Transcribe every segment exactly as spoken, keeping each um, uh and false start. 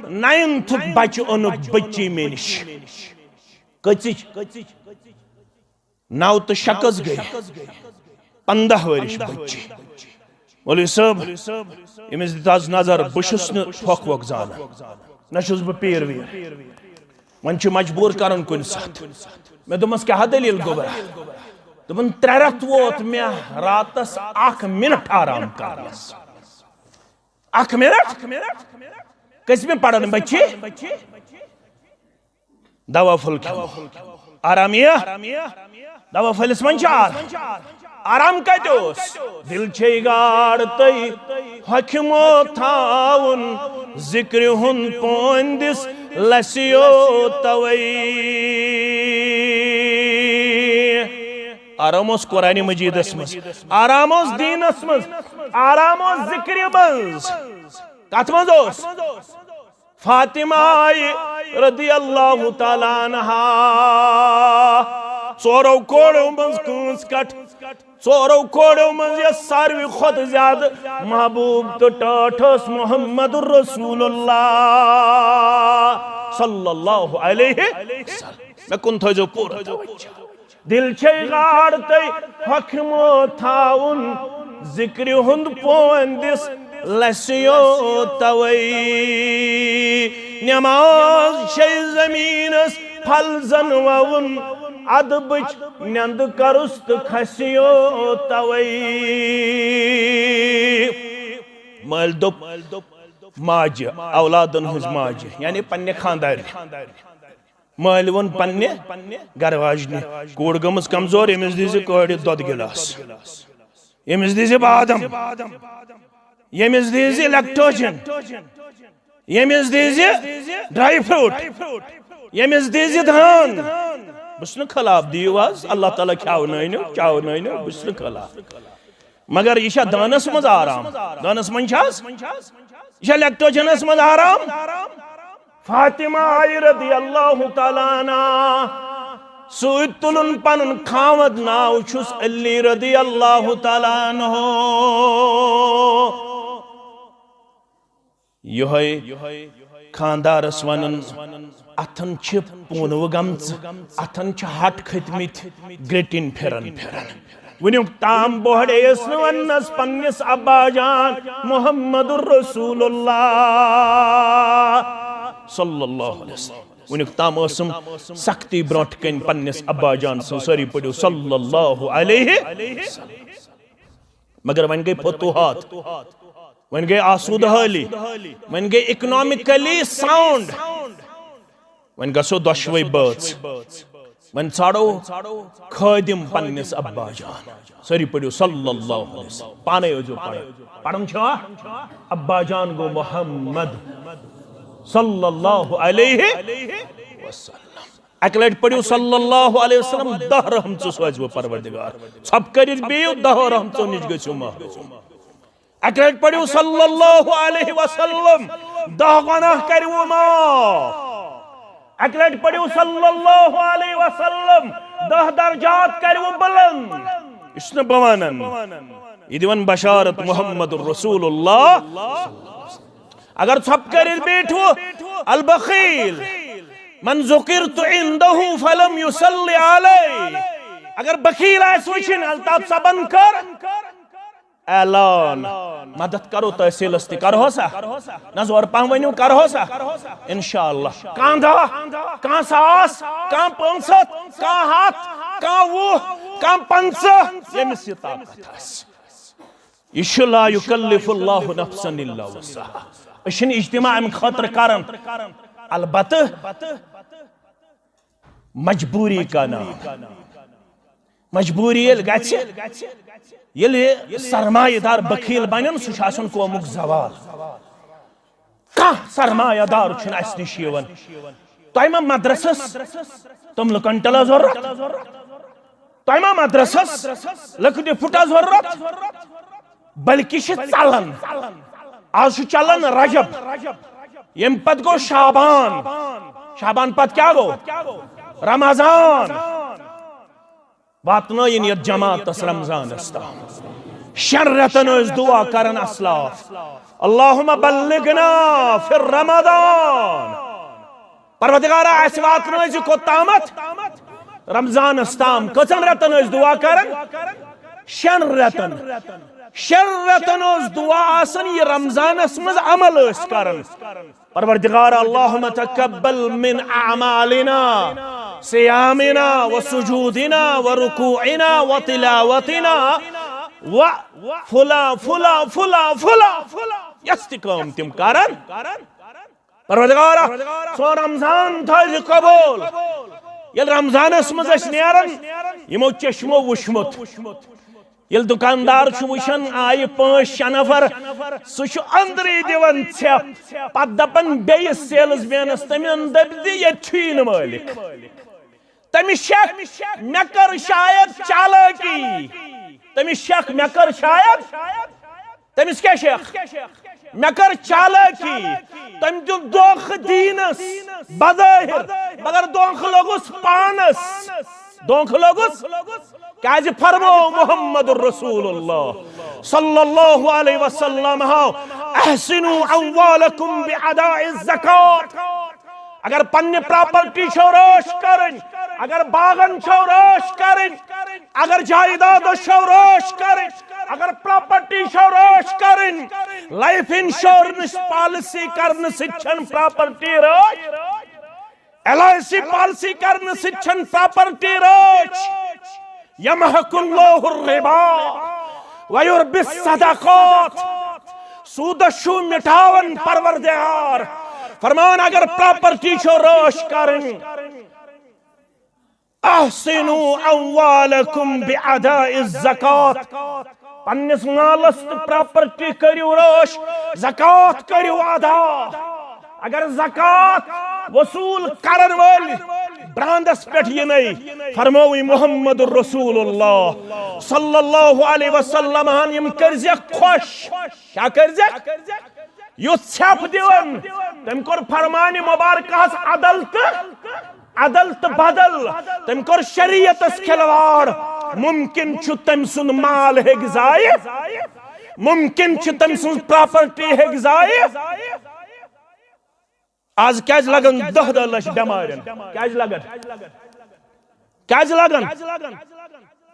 نائنتھُک بچہِ اوٚنُکھ بٔچی مےٚ نِش۔ کٔژِچ؟ نو تہٕ شےٚ کٔژ گٔے؟ پنٛداہ ؤرِش بٔچی۔ مولوی صٲب، أمِس دِتہٕ حظ نظر، بہٕ چھُس نہٕ پھۄکھ وۄکھ زانان، نہ چھُس بہٕ پیٖر ویٖر۔ وۄنۍ چھُ مجبوٗر کران کُنہِ ساتہٕ۔ مےٚ دوٚپمَس، "کیٛاہ دٔلیٖل گوٚبرا؟" دوٚپُن، "ترٛےٚ رٮ۪تھ ووت مےٚ راتس اکھ منٹ آرام کرنس۔" اکھ منٹ؟ کٔژمہِ پرن بچی؟ دوا پھوٚل کھٮ۪مو۔ آرام یِیا؟ دوا پھٔلِس منٛز چھُ آرام۔ آرام کتہِ اوس؟ دِل چھے گاڑ تہٕ ہۄکھِ مو تھاوُن، ذِکرِ ہُنٛد پوندِس لسیو توے۔ آرام اوس قرآن مجیدس منٛز، آرام اوس دیٖنس منٛز، آرام اوس ذِکرِ منٛز۔ کتھ منٛز اوس؟ فاطمہ آیہِ رضی اللہ تعالیٰ عنہا۔ ژورو کوڑو منٛز کٲنٛس کٹھ؟ ژورو کوڑو منٛز یۄس ساروی کھۄتہٕ زیادٕ محبوب تہٕ ٹٲٹھ ٲس، محمد رسول اللہ صلی اللہ علیہ وسلم۔ مےٚ کُن تھٲیزیو پوٗرٕ توجہ۔ دِل چھے گاڑ تہٕ ہۄکھِ مو تھاوُن، ذِکرِ ہُنٛد پوندِس لسیو توے۔ نماز چھے زمینس پھل زن ووُن، ادبٕچ نٮ۪نٛدٕ کرُس تہٕ کھسیو توے۔ مٲلۍ دوٚپ ماجہِ، اولادن ہٕنٛز ماجہِ، یعنی پننہِ خاندارنہِ۔ مٲلۍ ووٚن پننہِ گرٕ واجنہِ، "کوٗر گٔمٕژ کمزور، ییٚمِس دیٖزِ کٲڑِتھ دۄدٕ گِلاس، ییٚمِس دیٖزِ بادم، ییٚمِس دیٖزِ لیکٹوجن، ییٚمِس دیٖزِ ڈرائی فروٹ، ییٚمِس دیٖزِ دان۔" بہٕ چھُس نہٕ خلاف، دِیِو حظ، اللہ تعالیٰ کھیاونٲینو، چاونٲینو، بہٕ چھُس نہٕ خلاف۔ مگر یہِ چھا دانس منٛز آرام؟ دانس منٛز چھا حظ؟ یہِ چھا لیکٹوجنس منٛز آرام؟ فاطمہ آیہِ رضی اللہ تعالیٰ عنہا سۭتۍ تُلُن پنُن خاوند، ناو چھُس علی رضی اللہ تعالیٰ عنہ۔ یہے خاندارس ونان، اتھن چھِ پونوٕ گمژٕ، اتھن چھِ ہٹ کھٔتۍ مٕتۍ، گرٹِنۍ پھران پھران۔ وُنیُک تام بوہڑیس نہٕ وننس پننِس ابا جان محمد رسول اللہ صلی اللہ علیہ وسلم۔ وُنیُک تام ٲسٕم سختی برونٛٹھ کنۍ پننِس ابا جان سٕنٛز۔ سٲری پٔرِو صلی اللہ علیہ وسلم۔ مگر وۄنۍ گٔے فتوحات، وۄنۍ گٔے آسودٕ حٲلی، وۄنۍ گٔے اکنامکلی ساؤنڈ۔ وۄنۍ گژھو دۄشوے بٲژ، وۄنۍ ژھانڈو خٲدم پننِس ابا جان۔ سٲری پٔرِو صلی اللہ علیہ وسلم، پانے ٲسۍزیو پران۔ پران چھا؟ ابا جان گوٚو محمد صلی اللہ علیہ وسلم۔ اکہِ لٹہِ پٔرِو صلی اللہ علیہ وسلم، دہ رحمژٕ سوزِ وٕ پروردگار۔ ژھۄپہٕ کٔرِتھ بِہِو، دہو رحمژو نِش گٔژھِو محروم۔ اکہِ لٹہِ پٔرِو صلی اللہ علیہ وسلم، دہ گۄناہ کٔرِو معاف۔ اکہِ لٹہِ پٔرِو صلی اللہ علیہ وسلم، دہ درجات کٔرِو بلند۔ یہِ چھُس نہٕ بہٕ ونان، یہِ دِوان بشارت محمد رسول اللہ۔ اگر ژھۄپہٕ کٔرِتھ بیٖٹھِو، البخیل من ذکرت عنده فلم یصل علی۔ اگر بخیل آسہِ وٕچھِنۍ، الطاف صٲبن کٔر اعلان، مدد کرو تحصیلس تہِ، کرہو سا؟ نہ زورٕ پہم ؤنِو، کرہو سا؟ انشاءاللہ۔ کانٛہہ دہ، کانٛہہ ساس، کانٛہہ پانٛژھ ہتھ، کانٛہہ ہتھ، کانٛہہ وُہ، کانٛہہ پنٛژاہ، ییٚمِس یہِ طاقت آسہِ۔ یہِ چھُ لا یکلف اللہ نفسا الا وسعها۔ أسۍ چھِنہٕ اجتماع امہِ خٲطرٕ کران، البتہٕ مجبوری کا نام۔ مجبوری ییٚلہِ گژھِ، ییٚلہِ سرمایہ دار بخیل بنن، سُہ چھُ آسان قومُک زوال۔ کانٛہہ سرمایہ دار چھُنہٕ اَسہِ نِش یِوان۔ تۄہہِ ما مدرسس توٚملہٕ کنٹلا ضروٗرت؟ تۄہہِ ما مدرسس لٔکرِ پھُٹا ضروٗرت؟ بلکہِ چھِ ژلان۔ آز چھُ چلان رجب، ییٚمہِ پتہٕ گوٚو شعبان۔ شعبان پتہٕ کیٛاہ گوٚو؟ رمضان۔ واتنٲیِن یتھ جماعتس رمضانس تام۔ شٮ۪ن رٮ۪تن ٲسۍ دعا کران اسلاف، اللہم بلغنا فی رمضان۔ پروردگارا، اسہِ واتنٲوزِ کوٚتامتھ؟ رمضانس تام۔ کٔژن رٮ۪تن ٲسۍ دعا کران؟ شٮ۪ن رٮ۪تن۔ شٮ۪ن رٮ۪تن ٲس دعا آسان، یہِ رمضانس منٛز عمل ٲسۍ کران۔ پروردگار، اللہم تقبل من اعمالنا، صیامنا و سجودنا و رکوعنا و تلاوتنا و فلا فلا فلا فلا۔ یس تہِ کٲم تِم کرن، پروردگارا، سون رمضان تھٲوزِ قبول۔ ییٚلہِ رمضانس منٛز أسۍ نیران، یِمو چشمو وٕچھمُت، ییٚلہِ دُکاندار چھُ وٕچھان، آیہِ پانٛژھ شےٚ نفر، سُہ چھُ أنٛدرٕے دِوان ژھٮ۪پھ۔ پتہٕ دپان بیٚیِس سیلز مینس، "تٔمۍ ووٚن، دٔپۍ زِ ییٚتہِ چھُیی نہٕ مٲلِک۔" تٔمِس شک، مےٚ کٔر شاید چالٲکی۔ تٔمِس شک، مےٚ کٔر شاید۔ تٔمِس کیٛاہ شک؟ مےٚ کٔر چالٲکی۔ تٔمۍ دیُت دھوکہٕ دیٖنس بظٲہر، مگر دھوکہٕ لوٚگُس پانس۔ دھوکہٕ لوٚگُس۔ کیازِ فرمو محمد رسول اللہ صلی اللہ علیہ وسلم، "احسنوا اموالکم باداء الزکات۔" اگر پننہِ پراپرٹی چھو رٲچھ کرٕنۍ، اگر باغن چھو رٲچھ کرٕنۍ، اگر جائیدادس چھو رٲچھ کرٕنۍ، اگر پراپرٹی چھو رٲچھ کرٕنۍ، لائف انشورنس پالیسی کرنہٕ سۭتۍ چھنہٕ پراپرٹی رٲچھ، ایل آئی سی پالیسی کرنہٕ سۭتۍ چھنہٕ پراپرٹی رٲچھ۔ یمحق اللہ الربا ویربی الصدقات۔ سودس چھُ مٹاوان پروردگار۔ فرمان، اگر پراپرٹی چھو رٲچھ کرٕنۍ، احسنوا اموالکم باداء الزکات۔ پننِس مالس تہٕ پراپرٹی کٔرِو رٲچھ، زکوٰۃ کٔرِو ادا۔ اگر زکوٰۃ وصول کرن وٲلۍ براندس پٮ۪ٹھ یِنَے، فرمووٕے محمد رسول اللہ صلی اللہ علیہ وسلم ہن، یِم کٔرزٮ۪کھ خۄش۔ کیٛاہ کٔرزٮ۪کھ؟ یُتھ ژھٮ۪پھ دِوان، تٔمۍ کوٚر فرمانِ مبارکہس عدل تہٕ عدل تہٕ بدل، تٔمۍ کوٚر شریعتس کھلواڑ۔ ممکن چھُ تٔمۍ سُنٛد مال ہیٚکہِ ضایع، ممکن چھُ تٔمۍ سٕنٛز پراپرٹی ہیٚکہِ ضایع۔ آز کیازِ لگن دہ دہ لچھ بٮ۪مارٮ۪ن؟ کیازِ لگن؟ کیازِ لگن؟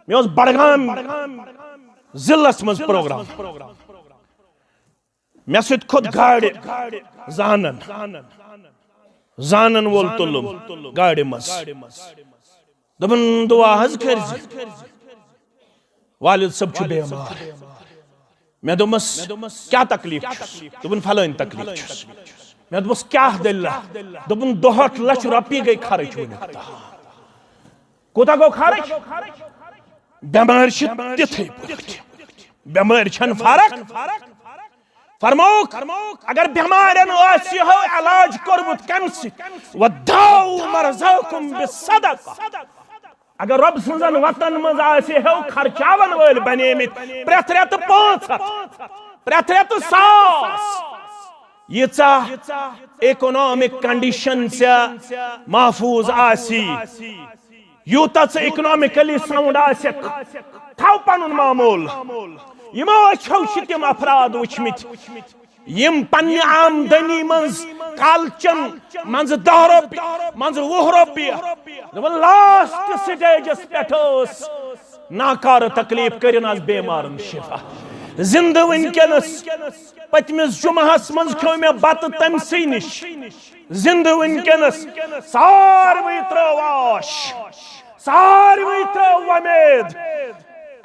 مےٚ اوس بڈگام ضلعس منٛز پروگرام۔ مےٚ سۭتۍ کھوٚت گاڑِ زانن، زانن وول تُلُم گاڑِ منٛز۔ دوٚپُن، "دُعا حظ کٔرزِ، والد صٲب چھُ بیمار۔" مےٚ دوٚپمَس، "کیٛاہ تکلیٖف چھُس؟" دوٚپُن، "فلٲنۍ تکلیٖف چھُس۔" مےٚ دوٚپمَس، "کیٛاہ دٔلیٖلہ؟" دوٚپُن، "دُہٲٹھ لَچھ رۄپیہِ گٔے خرٕچ وٕنیُک تام۔" کوٗتاہ گوٚو خرٕچ؟ بٮ۪مٲرۍ چھِ تِتھٕے پٲٹھۍ۔ بٮ۪مٲرۍ چھَنہٕ فرق۔ فرمووُکھ، اگر بٮ۪مارٮ۪ن آسہِ ہو علاج کوٚرمُت کَمہِ سۭتۍ؟ "وداووا مرضاکم بالصدقہ۔" اگر رۄب سٕنٛزن وتن منٛز آسہِ ہو خرچاون وٲلۍ بنیمٕتۍ پرٛٮ۪تھ رٮ۪تہٕ پانٛژھ ہتھ، پرٛٮ۪تھ رٮ۪تہٕ ساس، ییٖژاہ اکنامک کنڈیشن ژےٚ محفوظ آسی، یوٗتاہ ژٕ اکنامکلی ساؤنڈ آسکھ، تھاو پنُن معمول۔ یِمو أچھو چھِ تِم افراد وٕچھمٕتۍ، یِم پننہِ آمدنی منٛز کالچن منٛزٕ دَہ رۄپیہِ، منٛزٕ وُہ رۄپیہِ، دَپان، لاسٹ سٹیجس پٮ۪ٹھ ٲس ناکارٕ تکلیف، کٔرِن آز بیمارن شفا۔ زندٕ وٕنکیٚنس، پٔتمِس جمعہس منٛز کھیوٚو مےٚ بتہٕ تٔمۍ سٕے نِش۔ زندٕ وٕنکیٚنس، ساروٕے ترٲو آش، ساروٕے ترٲو وۄمید۔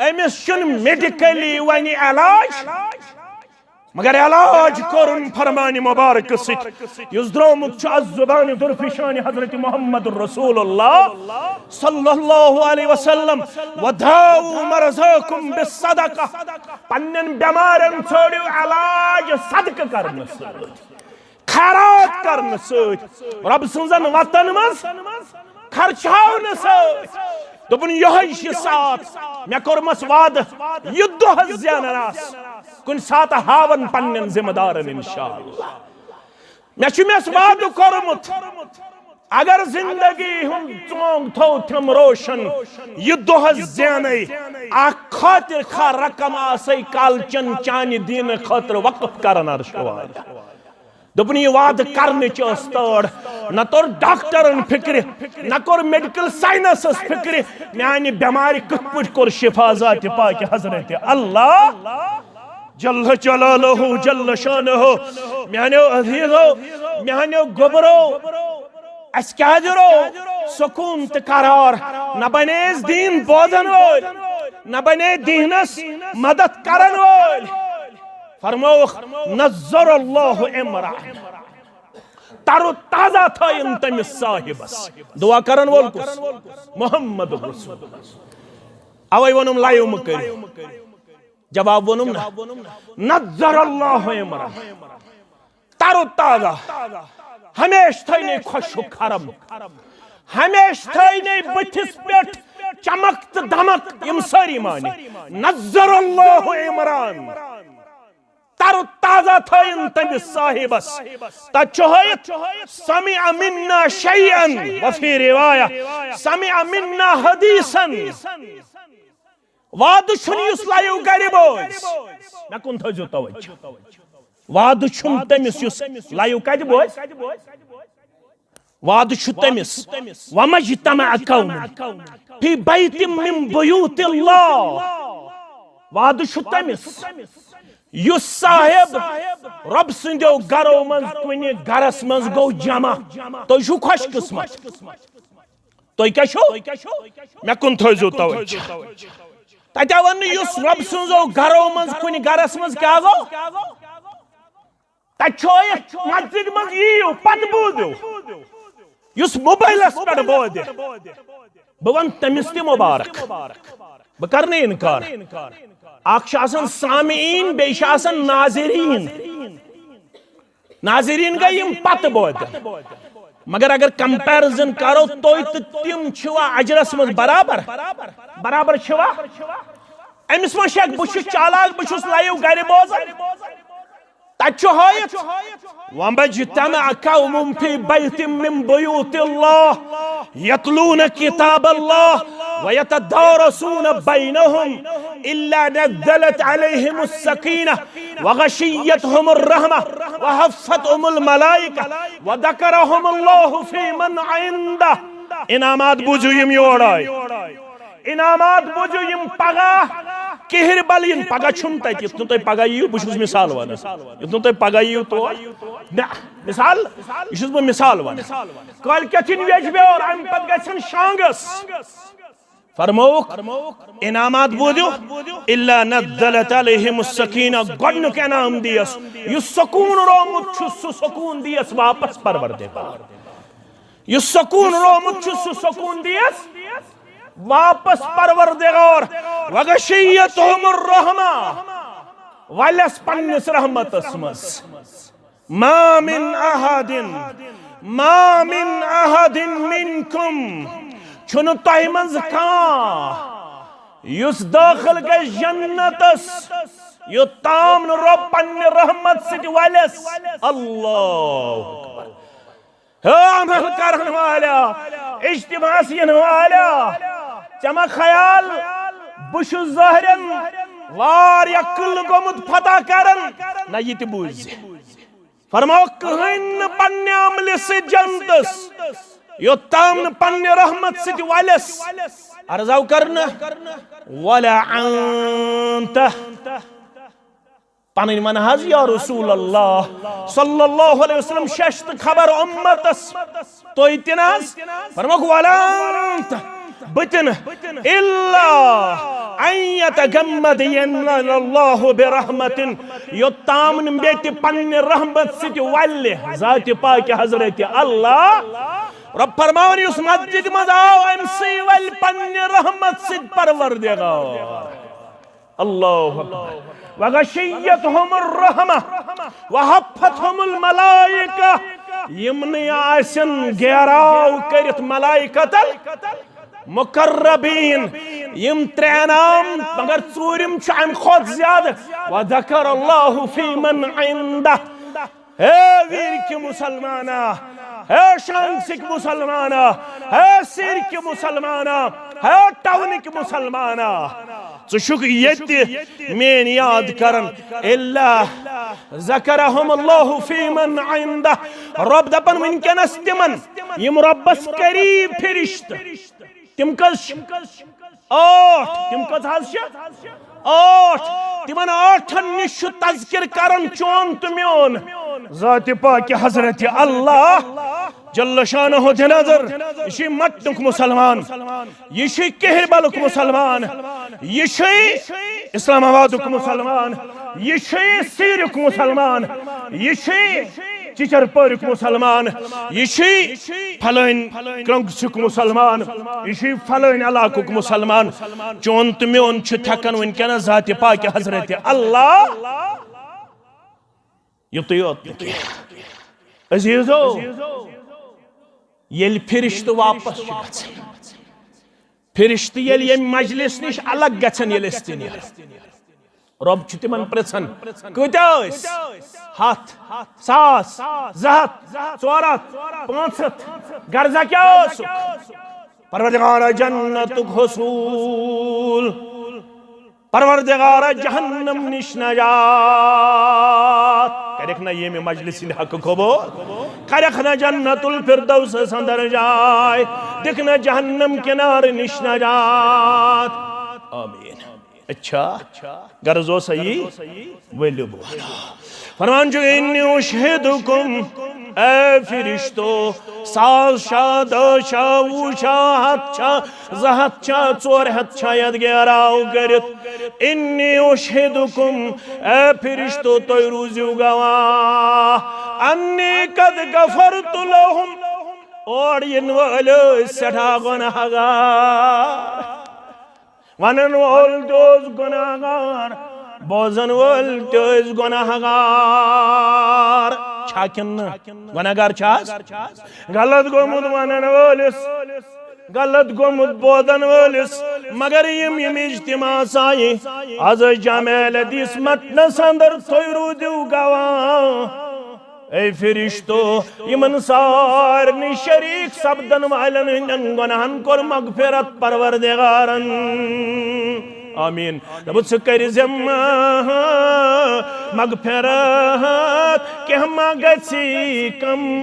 أمِس چھُنہٕ میڈیکلی وۄنۍ علاج، مگر علاج کوٚرُن فرمانِ مبارکہٕ سۭتۍ، یُس درٛامُت چھُ از زبانِ درفشانِ حضرت محمد رسول اللہ صلی اللہ علیہ وسلم، "وداووا مرضاکم بالصدقہ"۔ پننٮ۪ن بٮ۪مارٮ۪ن ژھٲنٛڈِو علاج صدقہٕ کرنہٕ سۭتۍ، خیرات کرنہٕ سۭتۍ، رۄب سٕنٛزن وتن منٛز خرچاونہٕ سۭتۍ۔ دوٚپُن، یِہوٚے چھُ ساتھ، مےٚ کوٚرمَس وعدٕ، یہِ دۄہ زینان آس، کُنہِ ساتہٕ ہاوَن پننٮ۪ن ذمہٕ دارن انشاءاللہ۔ مےٚ چھُ مےٚ وعدٕ کوٚرمُت، اگر زندگی ہُنٛد ژونگ تھوو تھم روشن، یہِ دۄہ زینَے اکھ خاطر خواہ رقم آسے کالچن چانہِ دینہٕ خٲطرٕ وقف کرن عرشہِ والا۔ دوٚپُن، یہِ وعدٕ کرنٕچ ٲس تٲر۔ نہ توٚر ڈاکٹرن فکرِ، نہ کوٚر میڈیکل ساینسس فکرِ، میانہِ بٮ۪مارِ کِتھ پٲٹھۍ کوٚر شفا ذاتِ پاکہِ حضرت اللہ جل جلالہ جل شانہ۔ میانیو عزیزو، میانیو گوبرو، اسہِ کیازِ رو سکون تہٕ قرار؟ نہ بنے أسۍ دین بوزن وٲلۍ، نہ بنے دینس مدد کرن وٲلۍ۔ فرمووُکھ، نظر اللہ عمران، تر و تازہ تھٲیِن تٔمِس صاحبس۔ دعا کرن وول کُس؟ محمد رسول۔ اوے ووٚنُم لایِو مہٕ کٔرِو۔ جواب ووٚنُم نہ۔ نظر اللہ عمران، تر و تازہ، ہمیشہِ تھٲینَے خۄشُک کھرم، ہمیشہِ تھٲینَے بٕتھِس پٮ۪ٹھ چمک تہٕ دمک، یِم سٲری معنی۔ نظر اللہ عمران، تر و تازہ تھٲیِن تٔمِس صاحبس۔ تتہِ چھُ ہٲیِتھ، سمع منا شیئا، وفی روایہ، سمع منا حدیثا۔ وعدٕ چھُنہٕ یُس لایِو گرِ بوزِ۔ مےٚ کُن تھٲیزیو توجہ۔ وعدٕ چھُنہٕ تٔمِس یُس لایِو کتہِ بوزِ۔ وعدٕ چھُ تٔمِس، وما اجتمع قوم فی بیت من بیوت اللہ۔ وعدٕ چھُ تٔمِس یُس صاحب رۄب سٕنٛدیو گرو منٛز کُنہِ گرس منٛز گوٚو جمع۔ تُہۍ چھِو خۄش قسمت۔ تُہۍ کیٛاہ چھِو؟ مےٚ کُن تھٲیزیو توجہ۔ تتہِ آو وننہٕ یُس رۄب سٕنٛزو گرو منٛز کُنہِ گرس منٛز کیٛاہ گوٚو؟ تتہِ چھُ ٲیِتھ، مسجد منٛز یِیِو، پتہٕ بوٗزِو۔ یُس موبایلس پٮ۪ٹھ بوزِ، بہٕ ونہٕ تٔمِس تہِ مبارک۔ بہٕ کرٕ نہٕ انکار۔ اکھ چھُ آسان سامعین، بیٚیہِ چھِ آسان ناظرین۔ ناظرین گٔے یِم پتہٕ بوزن۔ مگر اگر کمپیرزن کرو، تُہۍ تہٕ تِم چھِوا اجرس منٛز برابر؟ برابر چھِوا؟ أمِس ما شک، بہٕ چھُس چالاک، بہٕ چھُس لایِو گرِ بوزان۔ تتہِ چھُ ہٲیِتھ، وما اجتمع قوم فی بیت من بیوت اللہ یتلون کتاب اللہ ویتدارسون بینہم الا نزلت علیہم السکینہ وغشیتہم الرحمہ وحفتہم الملائکہ وذکرہم اللہ فی من عندہ۔ انعامات بوٗزِو یِم یور آے۔ انعامات بوٗزِو یِم پگاہ کِہِر بل یِن۔ پگاہ چھُنہٕ تَتہِ، یُتھ نہٕ تُہۍ پگاہ یِیِو، بہٕ چھُس مثال وَنان۔ یُتھ نہٕ تُہۍ پگاہ یِیِو تور۔ نہ، مثال، یہِ چھُس بہٕ مثال وَنان۔ کٲلۍ کٮ۪تھ یِن ییٚجبیور، اَمہِ پتہٕ گژھن شانٛگَس۔ فرمووُکھ، انعامات بوٗزِو، الا نزلت علیہم السکینہ، گۄڈٕنیُک انعام دیس۔ یُس سکوٗن رومُت چھُ، سُہ سکوٗن دیس واپس پروردگار۔ یُس سکوٗن رومُت چھُ، سُہ سکوٗن دیس واپس پروردگار۔ وغشیتہم الرحمہ، ولس پننِس رحمتس منٛز۔ ما من احد، ما من احد منکم، چھُنہٕ تۄہہِ منٛز کانٛہہ یُس دٲخل گژھِ جنتس، یوٚتام نہٕ رۄب پننہِ رحمت سۭتۍ ولس۔ اللہ اکبر۔ ہے عمل کرن والا، اجتماعس ین والا، ژےٚ ما خیال بہٕ چھُس ظٲہرن واریاہ قلہٕ گوٚمُت فتح کرن؟ نہ، یہِ تہِ بوٗزِ۔ فرماو، کٕہٕنۍ نہٕ پننہِ عملہِ سۭتۍ جنتس، یوٚتام نہٕ پننہِ رحمت سۭتۍ ولس۔ عرض آو کرنہٕ، ولا انت۔ پنٕنۍ ون حظ یا رسول اللہ صلی اللہ علیہ وسلم، شش تہٕ خبر امتس، تُہۍ تہِ نہٕ حظ۔ فرموکھ، ولا انت، بہٕ تہِ نہٕ، الا ان یتغمدنی اللہ برحمت، یوٚتام نہٕ مےٚ تہِ پننہِ رحمت سۭتۍ ولہِ ذاتِ پاکہِ حضرت اللہ۔ رۄب فرماوان، یُس مسجد منٛز آو، أمۍ سٕے ولہِ پننہِ رحمت سۭتۍ پروردگار۔ اللہ اکبر۔ وغشیتہم الرحمہ وحفتہم الملائکہ۔ یِمنٕے آسن گیراو کٔرِتھ ملائکۃ المقربین۔ یِم ترٛےٚ انعام، مگر ژوٗرِم چھُ امہِ کھۄتہٕ زیادٕ۔ وذکر اللہ فی من عندہ۔ ہے ویرکہِ مسلمانہ، ہے شانگسٕکۍ مسلمانہ، ہے سیرکہِ مسلمانہ، ہے ٹاونٕکۍ مسلمانہ، ژٕ چھُکھ ییٚتہِ میٲنۍ یاد کران۔ الا ذکرہم اللہ فی من عندہ۔ رۄب دپان وٕنکیٚنس تِمن، یِم رۄبس قریب فرشتہٕ۔ تِم کٔژ چھِ؟ ٲٹھ۔ تِم کٔژ حظ چھِ؟ ٲٹھ۔ تِمن ٲٹھن نِش چھُ تذکر کران چون تہٕ میون ذاتِ پاکہِ حضرت اللہ جل شانہ۔ دِ نظر، یہِ چھُے مٹنُک مسلمان، یہِ چھُے کہربلُک مسلمان، یہِ چھُے اسلام آبادُک مسلمان، یہِ چھُے سیٖریُک مسلمان، یہِ چھُے چچرپوریُک مسلمان، یہِ چھُے فلٲنۍ کرنگسُک مسلمان، یہِ چھُے فلٲنۍ علاقُک مسلمان۔ چون تہٕ میون چھُ تھٮ۪کان وٕنکیٚنس ذاتِ پاکہِ حضرت اللہ۔ یُتُے یوت نہٕ کینٛہہ۔ عزیزو، ییٚلہِ فرشتہٕ واپس چھِ گژھان، فرشتہٕ ییٚلہِ ییٚمہِ مجلس نِش الگ گژھن، ییٚلہِ أسۍ تہِ نیرو، رۄب چھُ تِمن پرژھان، کۭتیاہ ٲسۍ؟ ہتھ، ساس، زٕ ہتھ، ژور ہتھ، پانٛژھ ہتھ؟ غرضا کیٛاہ اوسُکھ؟ پروردگارا، جنتُک حصوٗل، پروردگارا، جہنم نِش نجات۔ کرکھ نہ ییٚمہِ مجلس ہٕنٛدِ حقہٕ قبول؟ کرکھ نہ جنت الفردوسس اندر جاے؟ دِکھ نہ جہنم کنارٕ نِش نجات؟ آمین۔ اچھا، غرض اوس یی، ؤلِو بہٕ وَنو۔ فرمان چھُ، انی اشہدکم، اے فرشتو، ساس چھا، دہ چھا، وُہ چھا، ہتھ چھا، زٕ ہتھ چھا، ژور ہتھ چھا یتھ گیراو کٔرِتھ؟ انی اشہدکم، اے فرشتو، تُہۍ روٗزِو گواہ، انی قد غفرت لہم، اور یِنہٕ وٲلۍ ٲسۍ سٮ۪ٹھاہ گۄناہ گار۔ ونن وول تہِ اوس گۄناہ گار، بوزن وول تہِ ٲسۍ گۄناہ گار۔ چھا کِنہٕ نہٕ؟ گۄناہ گار چھا حظ؟ غلط گوٚمُت ونن وٲلِس، غلط گوٚمُت بوزن وٲلِس، مگر یِم یِم اجتماع آیہِ، از ٲسۍ جامع اہل حدیث مٹنس اندر، تُہۍ روٗدِو گواہ۔ اے فرشتو، یِمن سارنٕے شریک سپدن والٮ۪ن ہٕنٛدٮ۪ن گۄناہن کوٚر مغفرت پروردگارن۔ آمین۔ دَپُس، ژٕ کٔرۍ زٮ۪م مغفرت، کینٛہہ ما گژھی کم؟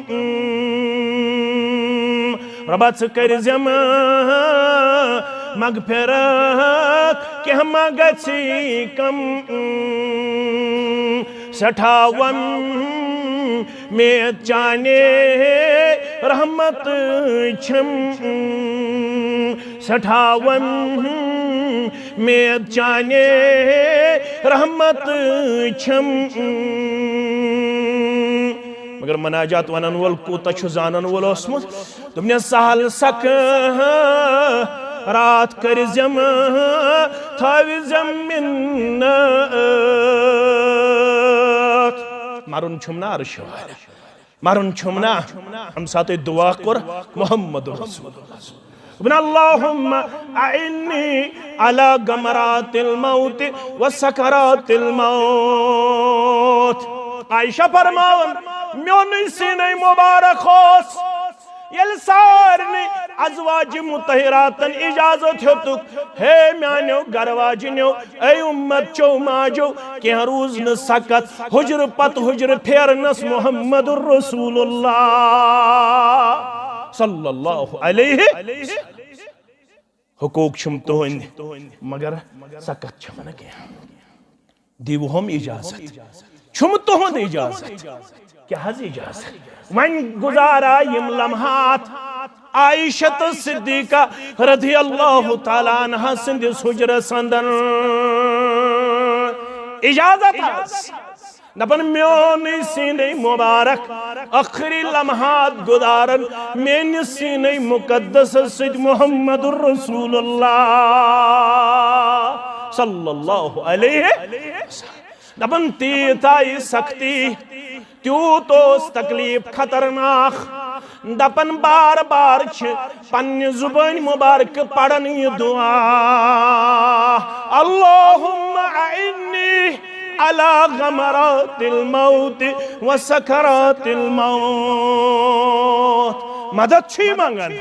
رۄبا، ژٕ کٔرۍ زٮ۪م مغفرت، کینٛہہ ما گژھی کم؟ سٮ۪ٹھاہ وۄمید چانے رحمت چھم، سٮ۪ٹھاہ وۄمید چانے رحمت چھم۔ مگر مناجات ونن وول کوٗتاہ چھُ زانن وول اوسمُت؟ دوٚپنَس، سہل سکھ راتھ کٔرۍ زٮ۪م، تھاوِ زٮ۪م منت۔ مرُن چھُم نا عرشہِ والٮ۪ن، مرُن چھُم نا۔ اَمہِ ساتہٕ دُعا کوٚر محمد رسول اللہ۔ دوٚپُن، اللہم اعنی علی غمرات الموت و سکرات الموت۔ عائشہ فرماوان، میونُے سیٖنے مبارک اوس، ییٚلہِ سارنٕے ازواج مطہراتن اجازت ہیوٚتُکھ، ہے میانیو گرٕ واجنیو، اے امت چو ماجو، کینٛہہ روٗز نہٕ سکت، حجرٕ پتہٕ حجرٕ پھیرنس محمد رسول اللہ صلی اللہ علیہ۔ حقوق چھِم تُہٕنٛدۍ، مگر سکت چھِم نہٕ کینٛہہ۔ دیٖوہوم اجازت۔ چھُم تُہُنٛد اجازت۔ کیٛاہ حظ اجازت؟ وۄنۍ گُزارا یِم لمحات عائشہ تہٕ صدیقہ رضی اللہ تعالیٰ عنہا سٕنٛدِس حجرس اندر۔ اجازت حظ۔ دپان، میونُے سیٖنے مبارک ٲخری لمحات گُزارن میٲنِس سیٖنے مقدسس سۭتۍ محمد رسول اللہ صلی اللہ علیہ وسلم۔ دپان، تیٖژ آیہِ سختی، تیوٗت اوس تکلیف خطرناک۔ دپان، بار بار چھِ پننہِ زبٲنۍ مبارکہٕ پران یہِ دعا، اللہم اعنی على غمرات الموت وسكرات الموت۔ مدد چھُے منگان،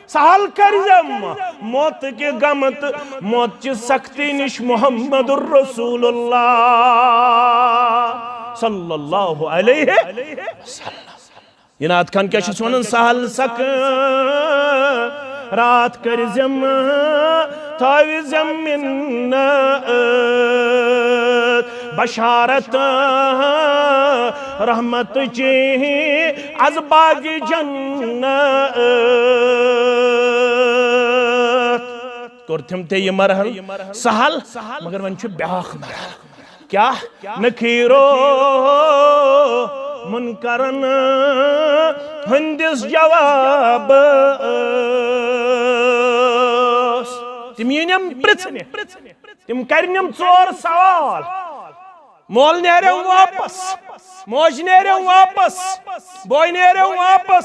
سہل کٔرزٮ۪م۔ موت کہِ غمہٕ تہٕ موت چہِ سختی نِش محمد رسول اللہ صلی اللہ علیہ وسلم۔ یہِ نعت خان کیٛاہ چھُس وَنان؟ سہل سکرات کٔرزٮ۪م، تھٲوزٮ۪م منت بشارت رحمت چی از باغ جنت۔ کوٚر تٔمۍ تہِ یہِ مرحلہٕ سہل، مگر وۄنۍ چھُ بیٛاکھ مرحلہٕ۔ کیٛاہ؟ نکیرو منکرن ہٕنٛدِس جوابس۔ تِم یِنٮ۪م پرٛژھنہِ، تِم کرنٮ۪م ژور سوال۔ مول نیرٮ۪م واپس، موج نیرٮ۪م واپس، بوے نیرٮ۪م واپس،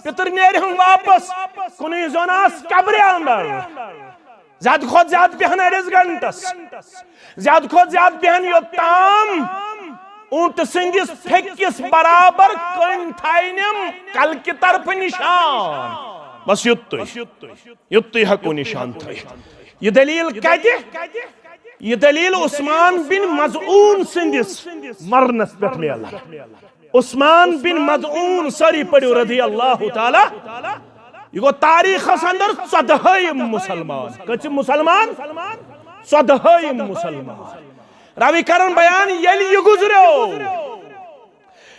پِتُر نیرٮ۪م واپس، کُنُے زوٚن آس قبرِ اندر۔ زیادٕ کھۄتہٕ زیادٕ بیہن أڑِس گنٹس، زیادٕ کھۄتہٕ زیادٕ بیہن یوٚتام اوٗنٹہٕ سٕنٛدِس پھیٚکِس برابر کٔنۍ تھاینم کلکہِ طرفہٕ نشان۔ بس یُتُے، یُتُے ہٮ۪کو نشان تھٲیِتھ۔ یہِ دلیل کتہِ؟ یہِ دلیل عثمان بن مظعون سٕنٛدِس مرنس پٮ۪ٹھ میلان۔ عثمان بن مظعون، سٲری پٔرِو، رضی اللہ تعالیٰ۔ یہِ گوٚو تاریخس اندر ژۄدہٲیِم مسلمان۔ کٔژِم مسلمان؟ ژۄدہٲیِم مسلمان۔ راوی کرن بیان، ییٚلہِ یہِ گُزریو،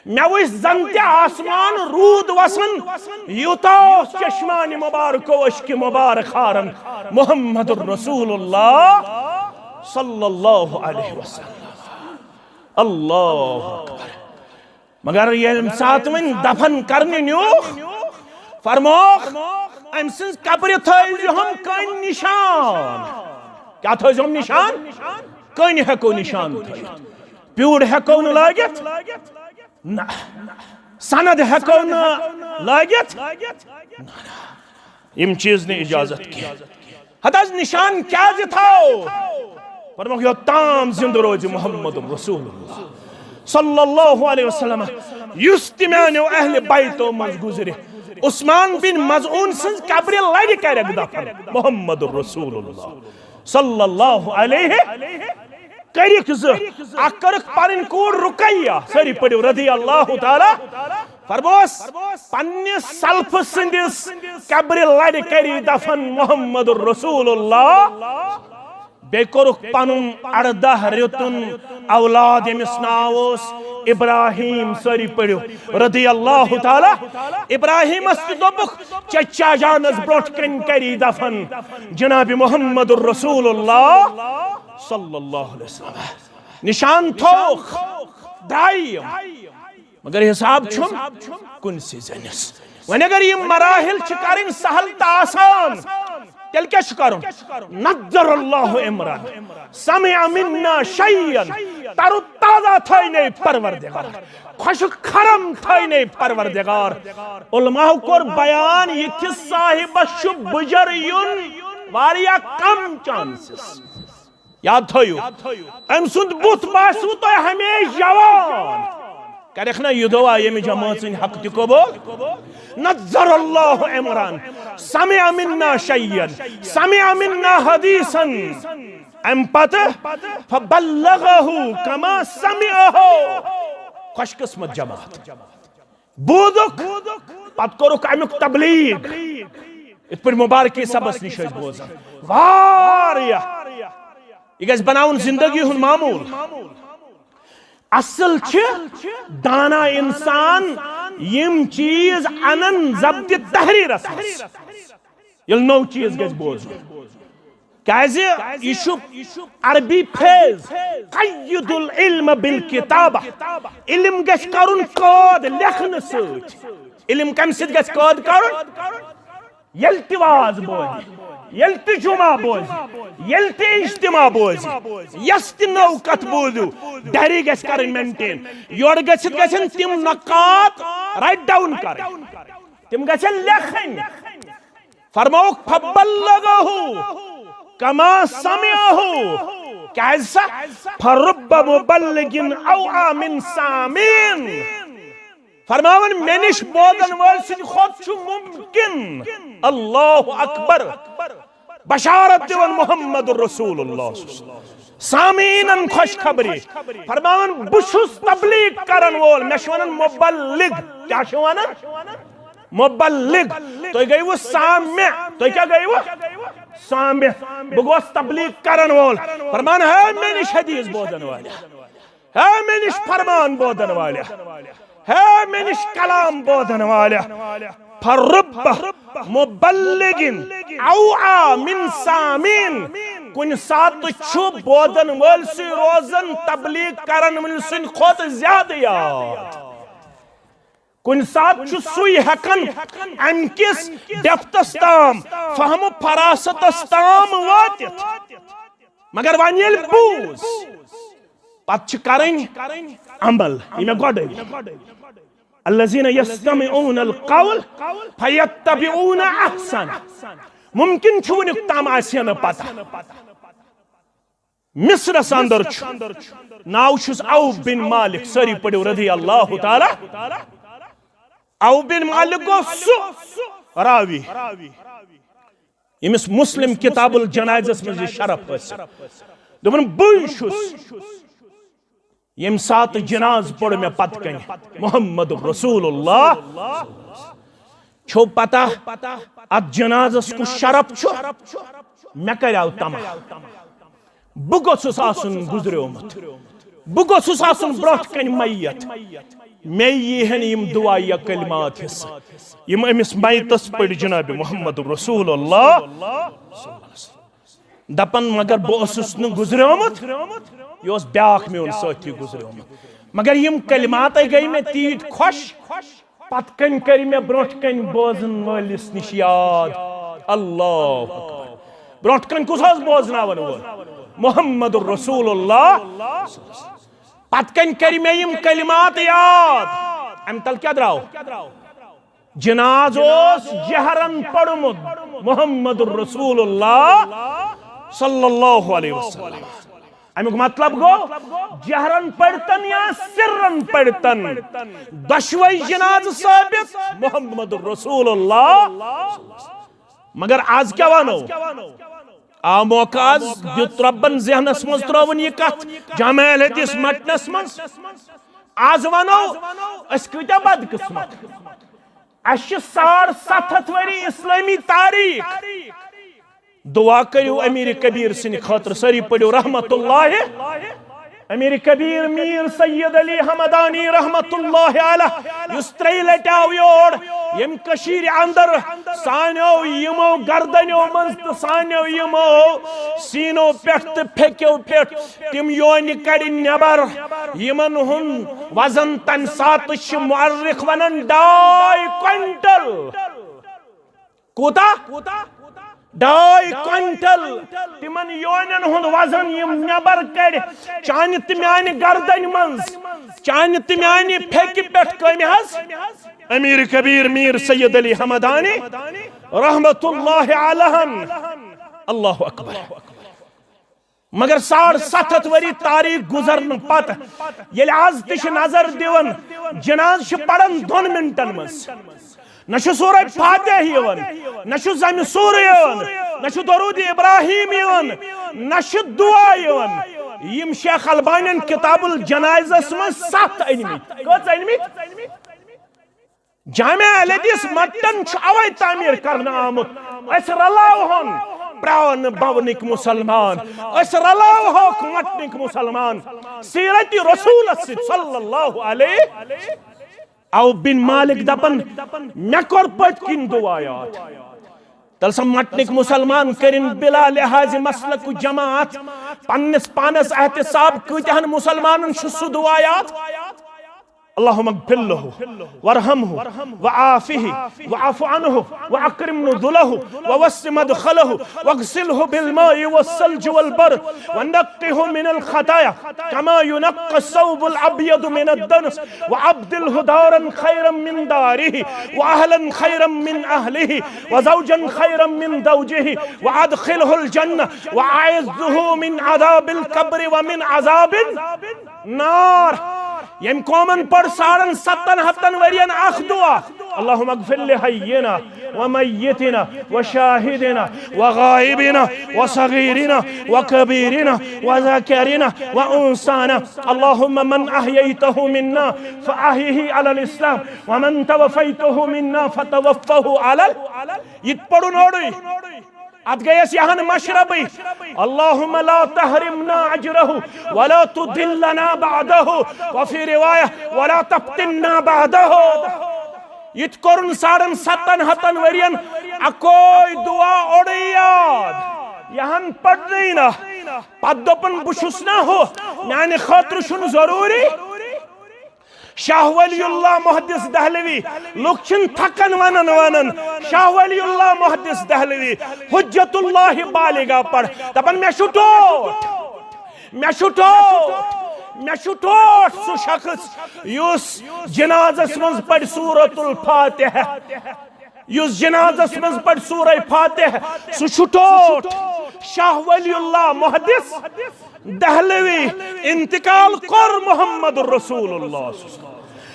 مےٚ وٕچھ زن تہِ آسمان روٗد وسان، یوٗتاہ اوس چشمانِ مبارکو اشکِ مبارک ہاران محمد رسول اللہ صلی اللہ علیہ وسلم۔ اللہ اکبر۔ مگر ییٚمہِ ساتہٕ وۄنۍ دفن کرنہِ نیوٗکھ، فرموکھ، أمۍ سٕنٛز قبرِ تھٲوزِہون کٔنۍ نشان۔ کیٛاہ تھٲوزِہون نشان؟ کٔنۍ ہٮ۪کو نشان تھٲوِتھ۔ پیوٗر ہٮ۪کو نہٕ لٲگِتھ، نہ۔ سند ہٮ۪کو نہٕ لٲگِتھ، نہ، نہ۔ یِم چیٖز نہٕ اجازت کینٛہہ۔ ہتہٕ حظ نشان کیٛازِ تھاوو؟ فرموکھ، یوٚتام زِندٕ روزِ محمد رسول اللہ صلی اللہ علیہ وسلم، یُس تہِ میانیو اہلِ بیتو منٛز گُزرِ، عثمان بن مظعون سٕنٛز قبرِ لرِ کرٮ۪کھ دفن محمد رسول اللہ صلی اللہ علیہ۔ کٔرِکھ زٕ، اکھ کٔرٕکھ پنٕنۍ کوٗر رقیہ، سٲری پٔرِو، رضی اللہ تعالیٰ۔ فرموس، پننِس سلفہٕ سٕنٛدِس قبرِ لرِ کٔرِو دفن محمد رسول اللہ۔ بیٚیہِ کوٚرُکھ پنُن ارداہ رٮ۪تُن اولاد، ییٚمِس ناو اوس ابراہیم، سٲری پٔرِو، رضی اللہ تعالیٰ۔ ابراہیمس تہِ دوٚپُکھ، چچا جانس برونٛٹھ کنہِ کٔری دفن جناب محمد رسول اللہ صلی اللہ علیہ وسلم۔ نشان تھووُکھ، درٛایہِ یِم۔ مگر حساب چھُم کُنسٕے زٔنِس۔ وۄنۍ اگر یِم مراحل چھِ کرٕنۍ سہل تہٕ آسان، تیٚلہِ کیٛاہ چھُ کرُن؟ نظر اللہ امرا سمع منا شیئا، تر و تازہ تھٲینَے پروردگار، خۄشک خرم تھٲینَے پروردگار۔ علماء کوٚر بیان، یِتھِس صاحبس چھُ بُجر یُن واریاہ کم چانسز۔ یاد تھٲیِو، أمۍ سُنٛد بُتھ باسِوٕ تۄہہِ ہمیشہِ جوان۔ کرٮ۪کھ نا یہِ دعا، ییٚمہِ جمٲژ سٕنٛدۍ حق تہِ قبول۔ نظر اللہ عمران، سمع منا شیئا، سمع منا حدیثا۔ اَمہِ پتہٕ فبلغه کما سمعه۔ خوش قسمت جماعت۔ بوٗزُکھ، پتہٕ کوٚرُکھ امیُک تبلیغ۔ یِتھ پٲٹھۍ مبارکی صٲبس نِش ٲسۍ بوزان واریاہ۔ یہِ گژھِ بناوُن زندگی ہُنٛد معموٗل۔ اصل چھِ دانا انسان یِم چیٖز انن ضبط تحریرس منٛز۔ ییٚلہِ نوٚو چیٖز گژھِ بوزُن۔ کیازِ یہِ چھُ عربی فیض، قید العلم بالکتابہ۔ علم گژھِ کرُن قٲد لیکھنہٕ سۭتۍ۔ علم کمہِ سۭتۍ گژھِ قٲد کرُن؟ ییٚلہِ تہِ واز بوزِ، ییٚلہِ تہِ جمعہ بوزِ، ییٚلہِ تہِ اجتماع بوزِ، یۄس تہِ نٔو کتھ بوٗزِو، ڈائری گژھِ کرٕنۍ مینٹین۔ یورٕ گٔژھِتھ گژھن تِم نقاط رائٹ ڈاؤن کرٕنۍ، تِم گژھن لیکھٕنۍ۔ فرمووُکھ، فبلغه کما سمعه۔ کیازِ سا؟ فرب مبلغ اوعی من سامعین۔ فرماوان، مےٚ نِش بوزن وٲلۍ سٕنٛدِ کھۄتہٕ چھُ ممکن، اللہ اکبر، بشارت دِوان محمد رسول اللہ، سامعیٖنن خۄشخبری۔ فرماوان، بہٕ چھُس تبلیغ کرن وول، مےٚ چھِ ونان مبلغ۔ کیٛاہ چھِ ونان؟ مبلغ۔ تُہۍ گٔیوٕ سامع، تُہۍ کیٛاہ گٔیوٕ؟ سامع۔ بہٕ گوس تبلیغ کرن وول۔ فرمان، ہے مےٚ نِش حدیث بوزن والے، ہے مےٚ نِش فرمان بوزن والے، ہے مےٚ نِش کلام بوزن والے۔ فرب مبلغ اوعی من سامعین۔ کُنہِ ساتہٕ چھُ بوزن وٲلۍ سٕے روزان تبلیغ کرن وٲلۍ سٕنٛدِ کھۄتہٕ زیادٕ یاد۔ کُنہِ ساتہٕ چھُ سُے ہٮ۪کان امہِ کِس ڈیپتھس تام، فہم و فراستس تام وٲتِتھ۔ مگر وۄنۍ ییٚلہِ بوٗز، پتہٕ چھِ کرٕنۍ عمل۔ یہِ مےٚ گۄڈَے۔ الذین یستمعون القول فیتبعون احسن۔ ممکن چھُ وُنیُک تام آسہِ ہے نہٕ پتہ۔ مصرس اندر چھُ، ناو چھُس عوف بن مالک، سٲری پٔرِو رضی اللہ تعالیٰ۔ عوف بن مالک گوٚو سُہ راوی، ییٚمِس مسلم کتاب الجنائزس منٛز یہِ شرف حٲصِل۔ دوٚپُن، بٕے چھُس، ییٚمہِ ساتہٕ جناز پوٚر مےٚ پتہٕ کنہِ محمد رسول اللہ، چھو پتہ اتھ جنازس کُس شرف چھُ؟ مےٚ کریاو تمع، بہٕ گوٚژھُس آسُن گُزریومُت، بہٕ گوٚژھُس آسُن برونٛٹھ کنہِ میت، مےٚ یی ہن یِم دعا یا کلمات حصہٕ، یِم أمِس میتس پٔرۍ جناب محمد رسول اللہ۔ دپان، مگر بہٕ اوسُس نہٕ گُزریومُت، یہِ اوس بیٛاکھ میون سٲتھی گُزریومُت۔ مگر یِم کلماتَے گٔے مےٚ تیٖتۍ خۄش، پتہٕ کنۍ کٔرۍ مےٚ برونٛٹھ کنۍ بوزن وٲلِس نِش یاد۔ اللہ اکبر۔ برونٛٹھ کنۍ کُس اوس بوزناون وول؟ محمد رسول اللہ۔ پتہٕ کنۍ کٔرۍ مےٚ یِم کلمات یاد۔ امہِ تل کیٛاہ درٛاو؟ جناز اوس جہرن پوٚرمُت محمد رسول اللہ صلی اللہ علیہ وسلم۔ امیُک مطلب گوٚو، جہرن پٔرتن یا سرن پٔرتن، دۄشوے جناز ثٲبت محمد رسول اللہ۔ مگر از کیٛاہ ونو؟ آ موقع از دیُت رۄبن ذہنس منٛز، ترٲوٕن یہِ کتھ جامع الحدیث متنس منٛز۔ از ونو أسۍ کۭتیاہ بدقسمت۔ اسہِ چھِ ساڑ ستھ ہتھ ؤری اسلٲمی تاریخ۔ دعا کٔرِو امیر کبیر سٕنٛدِ خٲطرٕ، سٲری پٔرِو رحمت اللہ۔ امیر کبیر میر سید علی حمدانی رحمت اللہ علیہ، یُس ترٛیٚیہِ لٹہِ آو یور، ییٚمہِ کٔشیٖرِ اندر سانیو یِمو گردنیو منٛز تہٕ سانیو یِمو سیٖنو پٮ۪ٹھ تہٕ پھیٚکیو پٮ۪ٹھ تِم یونہِ کڑِ نٮ۪بر، یِمن ہُنٛد وزن تمہِ ساتہٕ چھِ مؤرخ ونان ڈاے کوینٹل۔ کوٗتاہ؟ ڈاے کوینٹل۔ تِمن یونٮ۪ن ہُنٛد وزن یِم نٮ۪بر کڑِ چانہِ تہٕ میانہِ گردنہِ منٛز، چانہِ تہٕ میانہِ پھیٚکہِ پٮ۪ٹھ کٔمۍ حظ؟ امیر کبیر میر سید علی حمدانی رحمت اللہ علیہن۔ اللہ اکبر۔ مگر ساڑ ستھ ہتھ ؤری تاریخ گُزرنہٕ پتہٕ ییٚلہِ از تہِ چھِ نظر دِوان، جناز چھِ پران دۄن منٹن منٛز۔ نہ چھُ سورہ فاتح یِوان، نہ چھُ زمِ سورہ یِوان، نہ چھُ درود ابراہیم یِوان، نہ چھُ دعا یِوان۔ یِم شیخ البانین کتاب الجنائزس منٛز ستھ أنمٕتۍ۔ کٔژ أنمٕتۍ؟ جامع الحدیث متن چھُ اوے تعمیٖر کرنہٕ آمُت۔ أسۍ رلاوہون پرٛاونہٕ بونٕکۍ مُسلمان، أسۍ رلاوہوکھ متنٕکۍ مُسلمان سیرت رسولس سۭتۍ صلی اللہ علیہ۔ عوف بن مالک دپان، مےٚ کوٚر پٔتۍ کِنۍ دعا یاد۔ تیٚلہِ سا متنٕکۍ مُسلمان کٔرِن بلا لحاظ مسلک و جماعت پننِس پانس احتساب، کۭتیاہن مُسلمانن چھُ سُہ دعا یاد؟ اللهم اغفر له وارحمه وعافه واعف عنه وأكرم نزله ووسع مدخله واغسله بالماء والثلج والبرد ونقه من الخطايا كما ينقى الثوب الأبيض من الدنس وأبدله دارا خيرا من داره وأهلا خيرا من أهله وزوجا خيرا من زوجه وأدخله الجنة وأعذه من عذاب القبر ومن عذاب النار. ییٚمۍ قومن پٔر ساڑن ستن ہتن ورین اکھ دعا، اللهم اغفر لحينا وميتنا وشاهدنا وغائبنا وصغيرنا وكبيرنا وذكرنا وأنثانا، اللهم من أحييته منا فأحيه على الإسلام ومن توفيته منا فتوفه على ال-، یہِ تہِ پوٚرُن اورُے۔ اتھ گٔیس یہن مشربٕے، اللهم لا تحرمنا اجره ولا تضلنا بعده، وفي رواية ولا تفتنا بعده۔ یہِ تہِ کوٚرُن ساڑن ستن ہتن ورین اکوے دعا اوڑے یاد، یہن پڑھنٕے نہ۔ پتہٕ دوٚپُن، بہٕ چھُس نہ ہُہ، میانہِ خٲطرٕ چھُنہٕ ضروٗری۔ شاہ ولی اللہ محدث دہلوی، لُکھ چھِنہٕ تھکان ونان ونان، شاہ ولی اللہ محدث دہلوی، حجت اللہ بالغہ پڑھ، دپان، مےٚ چھُ ٹوٹھ، مےٚ چھُ ٹوٹھ، مےٚ چھُ ٹوٹھ سُہ شخص یُس جنازس منٛز پرِ سورۃ الفاتحہ، یُس جنازس منٛز پرِ سورہ فاتحہ، سُہ چھُ ٹوٹھ۔ شاہ ولی اللہ محدث دہلوی، انتقال کوٚر محمد رسول اللہ۔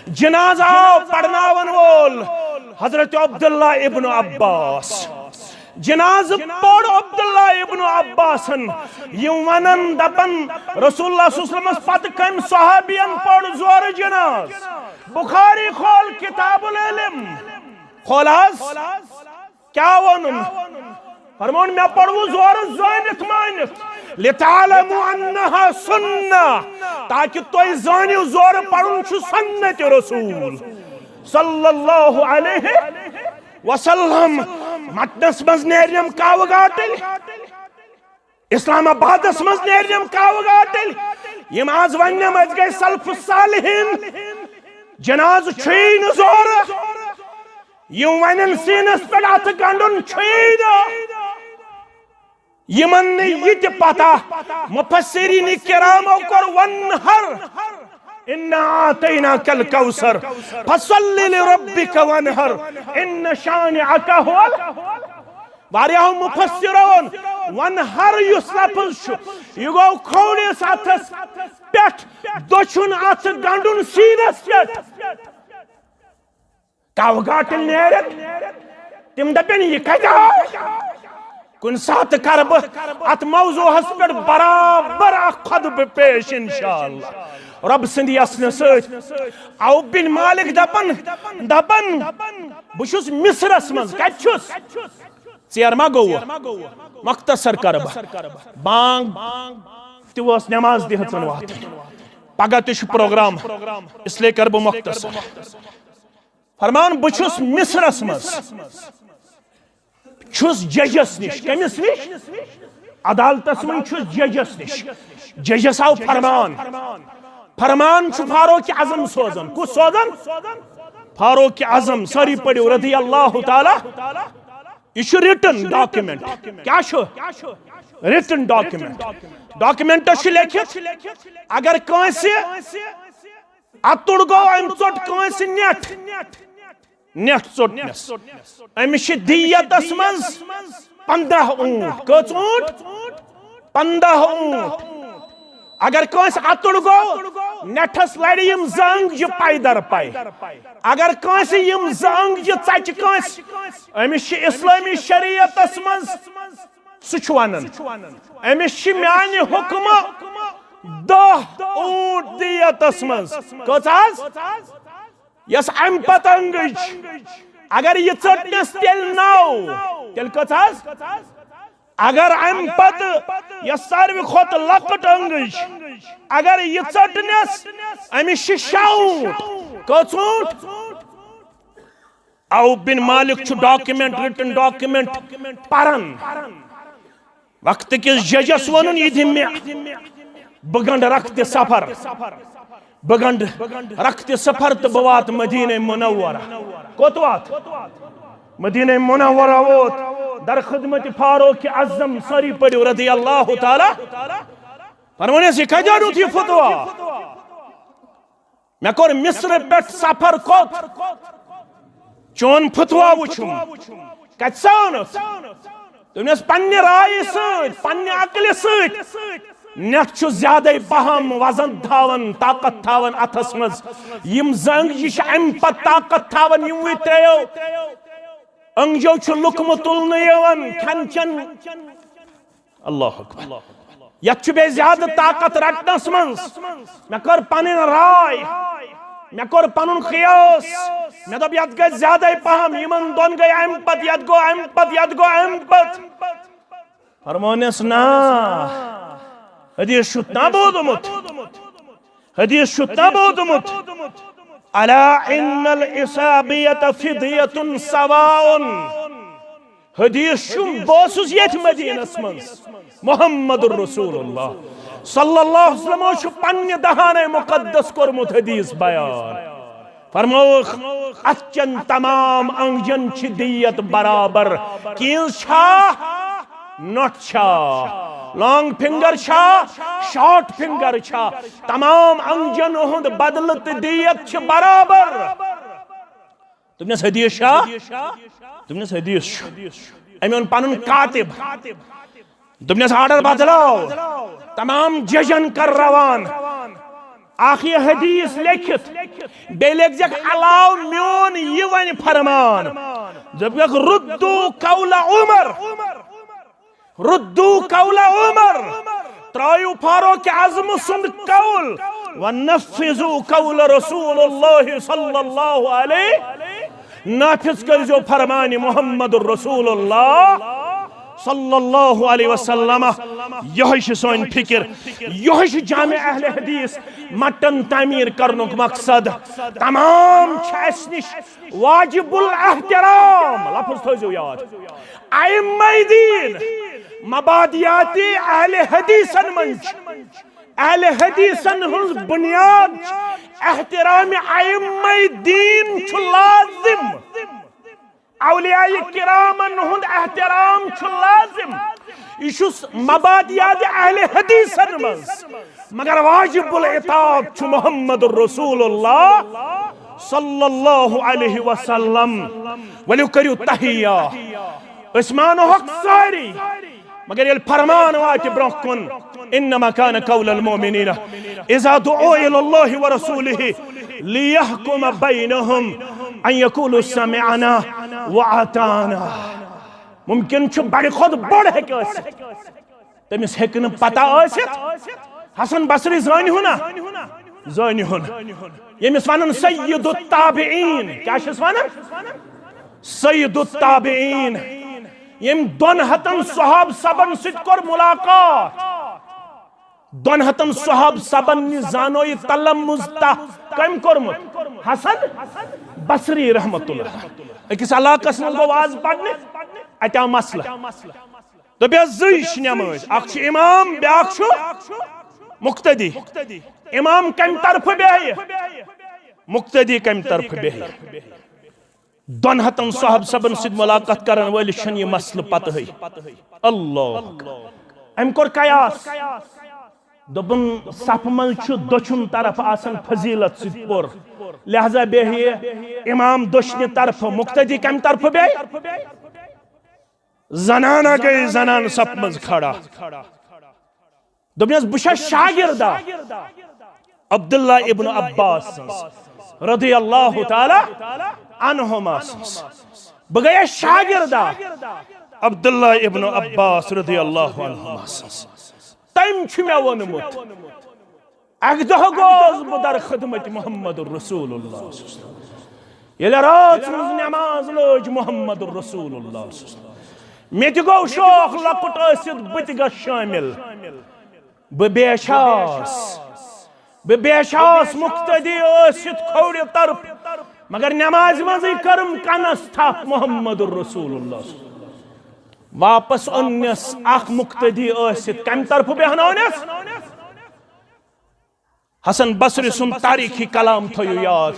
جنازہ آو پرناون وول حضرت عبداللہ ابن عباس۔ جنازہ پوٚر عبداللہ ابن عباسن۔ یِم ونان دپان، رسول اللہ صلی اللہ علیہ وسلمس پتہٕ کٔمۍ صحابین پوٚر زورٕ جناز؟ بخاری کھول کتاب العلم۔ کھول حظ۔ کیا وَنُن؟ فرمون، مےٚ پوٚر زورٕ زٲنِتھ مٲنِتھ۔ لِتَعْلَمُوا أَنَّهَا سُنَّةٌ، تاکہِ تُہۍ زٲنِو زورٕ پَرُن چھُ سُنتِ رسول صلی اللہ علیہ وسلم۔ مٹنس منٛز نیرنم کاوٕ گاٹٕلۍ، اسلام آبادس منٛز نیرنم کاوٕ گاٹٕلۍ۔ یِم آز وننم أسۍ گٔے سلف صالحین۔ جنازٕ چھُے نہٕ زورٕ۔ یِم ونن سیٖنس پٮ۪ٹھ اتھٕ گنڈُن چھُے نہٕ۔ یِمن نہٕ یہِ تہِ پتہ، مفسرین کرامو کوٚر وَنحَرْ، إِنَّا أَعْطَيْنَاكَ الْكَوْثَرَ، فَصَلِّ لِرَبِّكَ وَانْحَرْ، إِنَّ شَانِئَكَ هُوَ ال-۔ واریاہو مفسرو ووٚن، وَانْحَرْ یُس لفظ چھُ، یہِ گوٚو کھوورِس اتھس پٮ۪ٹھ دٔچھُن اتھٕ گنڈُن سیٖنس پٮ۪ٹھ۔ کاوٕ گاٹٕلۍ نیرن، تِم دپن، یہِ کتہِ آو؟ کُنہِ ساتہٕ کرٕ بہٕ اتھ موضوعس پٮ۪ٹھ برابر اکھ خطبہٕ پیش انشاءاللہ۔ رۄب سٕنٛدِ یژھنہٕ سۭتۍ۔ عوف بن مالک دپان، دپان، بہٕ چھُس مصرس منٛز۔ کتہِ چھُس؟ ژیر ما گوٚو؟ مختصر کرٕ بہٕ۔ بانگ تہِ ٲس، نماز تہِ ہیژٕن واتٕنۍ۔ پگاہ تہِ چھُ پروگرام، اس لیے کرٕ بہٕ مختصر۔ فرمان، بہٕ چھُس مصرس منٛز، چھُس ججس نِش۔ کٔمِس نِش؟ عدالتس منٛز چھُس ججس نِش۔ ججس آو فرمان، فرمان چھُ فاروق اعظم سوزان۔ کُس سوزان؟ فاروق اعظم۔ سٲری پٔرِو، رضی اللہ تعالیٰ۔ یہِ چھُ written document۔ کیٛاہ چھُ؟ Written document۔ Documentس چھُ لیکھِتھ، اگر کٲنٛسہِ اتُر گوٚو، أمۍ ژوٚٹ کٲنٛسہِ نٮ۪ٹھ، نٮ۪ٹھ ژوٚٹنس، أمِس چھِ دیتس منٛز پنٛداہ اونٹ۔ کٔژ اونٹ؟ پنٛداہ اونٹ۔ اگر کٲنٛسہِ اتُر گوٚو، نٮ۪ٹھس لڑِ یِم زٕ انٛگجہِ پے در پے۔ اگر کٲنٛسہِ یِم زٕ انٛگجہِ ژچہِ کٲنٛسہِ، أمِس چھِ اسلٲمی شریعتس منٛز، سُہ چھُ ونان، أمِس چھِ میانہِ حُکمہٕ دَہ اونٹ دیتس منٛز۔ کٔژ حظ؟ یۄس امہِ پتہٕ انٛگٕج، اگر یہِ ژٔٹنس تیٚلہِ نَو، تیٚلہِ کٔژ حظ؟ اگر امہِ پتہٕ یۄس ساروی کھۄتہٕ لۄکٕٹ انٛگٕج، اگر یہِ ژٔٹنس، أمِس چھِ شےٚ اونٹ۔ کٔژ اونٹ؟ عوف بن مالک چھُ document، written document پران۔ وقتہٕ کِس ججس ووٚنُن، یہِ دِ مےٚ، بہٕ گنٛڈٕ رکھ تہِ سفر۔ بہٕ گنڈٕ رکھتِ سفر تہٕ بہٕ واتہٕ مدینہ منورہ۔ کوٚت واتہٕ؟ مدینہ منورہ ووت۔ در خدمت فاروق اعظم، سٲری پٔرِو رضی اللہ تعالیٰ۔ فرمٲنِس، یہِ کتہِ اوٚنُتھ یہِ فتوا؟ مےٚ کوٚر مصر پٮ۪ٹھ سفر کوٚت؟ چون فتوا وٕچھُم۔ کتہِ سا اوٚنُتھ؟ دوٚپنس، پننہِ رایہِ سۭتۍ، پننہِ عقلہِ سۭتۍ۔ نٮ۪ٹ چھُ زیادَے پہم وزن تھاوان، طاقت تھاوان اتھس منٛز۔ یِم زنٛگ، یہِ چھِ امہِ پتہٕ طاقت تھاوان، یِموٕے ترٛیو انٛگجو چھُ لُقمہٕ تُلنہٕ یِوان، کھٮ۪ن چٮ۪ن۔ اللہ اکبر۔ یتھ چھُ بیٚیہِ زیادٕ طاقت رٹنس منٛز۔ مےٚ کٔر پنٕنۍ راے، مےٚ کوٚر پنُن قیاس، مےٚ دوٚپ، یتھ گژھِ زیادَے پہم، یِمن دۄن گٔے امہِ پتہٕ، یتھ گوٚو امہِ پتہٕ، یتھ گوٚو امہِ پتہٕ۔ فرمونس، نا، حدیث چھُ نا بوٗزمُت، حدیث چھُ نا بوٗزمُت۔ الا ان الاصابیۃ فدیۃ سواء۔ حدیث چھُ، بہٕ اوسُس ییٚتھۍ مدینس منٛز، محمد رسول اللہ صلی اللہ علیہ وسلم چھُ پننہِ دہانَے مقدس کوٚرمُت حدیث بیان۔ فرمووُکھ، اتھ چٮ۪ن تمام انٛگجن چھِ دیت برابر۔ کیٖنز چھا؟ نۄٹھ چھا؟ لانگ فنگر چھا؟ شارٹ فنگر چھا؟ تمام انٛگجن ہُنٛد بدلہٕ تہٕ دیت چھِ برابر۔ دوٚپنس، حدیث چھا؟ دوٚپنس، حدیث چھُ۔ أمۍ اوٚن پنُن کاتب۔ دوٚپنس، آرڈر بدلاو، تمام ججن کر روان، اکھ یہِ حدیث لیکھِتھ، بیٚیہِ لیکھزٮ۪کھ، علاوٕ میون یہِ وۄنۍ فرمان۔ دوٚپکھ، ردو قول عمر، ردو قول عمر، ترٛٲیِو فاروق اعظم سُنٛد قول، ونفذوا قول رسول اللہ صلی اللہ علیہ، نافذ کٔرزیو فرمان محمد رسول اللہ صلی اللہ علیہ وسلم۔ یہے چھِ سٲنۍ فکر، یہے چھِ جامع اہل حدیث مٹن تعمیر کرنُک مقصد۔ تمام چھِ اسہِ نِش واجب الاحترام، لفظ تھٲیزیو یاد۔ ائمہ دین مبادیات اہل حدیثن منٛز چھِ۔ اہل حدیثن ہٕنٛز بنیاد چھِ احترام ائمہ دین چھُ لازم۔ اولیاء کرامن ہُنٛد احترام چھُ لازم۔ یہِ چھُس مبادیات اہل حدیثن منٛز۔ مگر واجب العتاب چھُ محمد رسول اللہ صلی اللہ علیہ وسلم۔ ؤلِو کٔرِو تحیہ۔ أسۍ مانو حق سٲری، مگر ییٚلہِ فرمان واتہِ برونٛہہ کُن، انما کان قول المؤمنین اذا دعوا الی اللہ ورسولہ لیحکم بینہم ان یقولوا سمعنا واطعنا۔ ممکن چھُ بڑِ کھۄتہٕ بوٚڑ ہیٚکہِ ٲسِتھ۔ تٔمِس ہیٚکہِ نہٕ پتہ ٲسِتھ۔ حسن بصری زٲنۍ ہُن نا؟ زٲنۍ ہُن۔ ییٚمِس ونان سید التابعین۔ کیٛاہ چھِس ونان؟ سید التابعین۔ ییٚمۍ دۄن ہتن صحاب صبن سۭتۍ کوٚر ملاقات۔ دۄن ہتن صحاب صبن نِش زانو یہِ تلمذ تہ کٔمۍ کوٚرمُت؟ حسن بصری رحمت اللہ۔ أکِس علاقس منٛز گوٚو واز پرنہِ، اتہِ آو مسلہٕ۔ دوٚپیس، زٕے چھِ نمٲز، اکھ چھُ امام، بیاکھ چھُ مقتدی۔ امام کمہِ طرفہٕ بیٚہہِ؟ مقتدی کمہِ طرفہٕ بیٚہہِ؟ دۄن ہتن صحاب صبن سۭتۍ ملاقات کرن وٲلِس چھُنہٕ یہِ مسلہٕ پتہٕے۔ اللہ اکبر۔ أمۍ کوٚر قیاس۔ دوٚپُن، صفہٕ منٛز چھُ دٔچھُن طرف آسان فضیلت سۭتۍ پوٚر، لہذا بیٚہہِ امام دٔچھنہِ طرفہٕ، مقتدی کمہِ طرفہٕ بیٚہہِ؟ زنانہ گٔے زنان صفہٕ منٛز کھڑا۔ دوٚپنس، بہٕ چھَس شاگردا عبداللہ ابن عباس سٕنٛز رضی اللہ تعالی عنہما سٕنٛز۔ بہٕ گٔیَس شاگردا عبداللہ ابن عباس رضی اللہ عنہما سٕنٛز۔ تٔمۍ چھُ مےٚ ووٚنمُت، اکہِ دۄہ گوس بہٕ در خدمت محمد رسول اللہ صلی اللہ علیہ وسلم۔ ییٚلہِ رٲژ ہٕنٛز نماز لٲج محمد رسول اللہ صلی اللہ علیہ وسلم، مےٚ تہِ گوٚو شوق لۄکُٹ ٲسِتھ بہٕ تہِ گژھٕ شٲمِل۔ بہٕ بیچھاس، بہٕ بیچھاس مقتدی ٲسِتھ کھوورِ طرف، مگر نمازِ منٛزٕے کٔرٕم کنس تھپھ محمد رسول اللہ۔ واپس اوٚننس اکھ مقتدی ٲسِتھ، کمہِ طرفہٕ بیہناونس؟ حسن بصری سُنٛد تاریخی کلام تھٲیِو یاد۔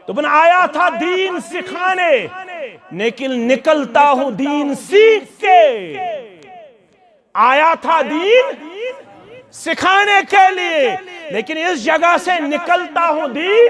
دوٚپُن، "آیا تھا دین سکھانے، لیکن نکلتا ہوں دین سیکھ کے۔" آیا تھا دین سکھانے کے لیے، لیکن اس جگہ سے نکلتا ہوں دین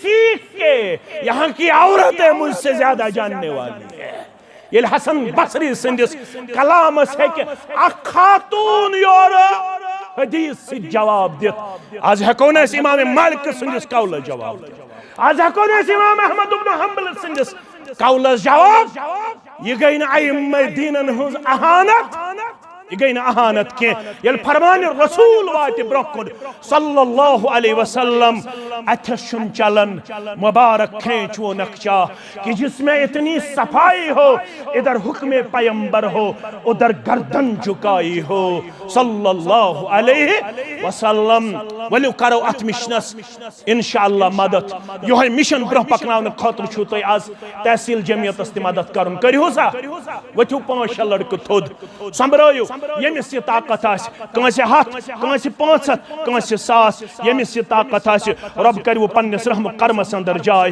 سیکھ کے۔ یہاں کی عورتیں مجھ سے زیادہ جاننے والی ہیں۔ ییٚلہِ حسن بصری سٕنٛدِس کلامس ہیٚکہِ اکھ خاتون یورٕ حدیث سۭتۍ جواب دِتھ، از ہیٚکو نہٕ أسۍ امام مالک سٕنٛدِس قولس جواب دِتھ، از ہیٚکو نہٕ أسۍ امام احمد ابن حنبل سٕنٛدِس قولس جواب۔ یہِ گٔے نہٕ ائمہ دینن ہٕنٛز اہانت، یہِ گٔے نہٕ اہانت کینٛہہ۔ ییٚلہِ فرمان رسول واتہِ برونٛہہ کُن صلی اللہ علیہ وسلم، اتھس چھُنہٕ چلان مبارک کھینچ وہ نقشہ کہ جس میں اتنی صفائی ہو، ادھر حکم پیمبر ہو، ادھر گردن جھکائی ہو، صلی اللہ علیہ وسلم۔ ؤلِو کرو اتھ مشنس انشاءاللہ مدد۔ یہوے مشن برونٛہہ پکناونہٕ خٲطرٕ چھُو تۄہہِ از تحصیل جمعیتس تہِ مدد کرُن۔ کٔرِو سا، ؤتھِو پانٛژھ شےٚ لڑکہٕ تھوٚد، سۄمبرٲیِو۔ ییٚمِس یہِ طاقت آسہِ، کٲنٛسہِ ہتھ، کٲنٛسہِ پانٛژھ ہتھ، کٲنٛسہِ ساس، ییٚمِس یہِ طاقت آسہِ، رۄب کَرِوٕ پننِس رحم و کرمس اندر جاے۔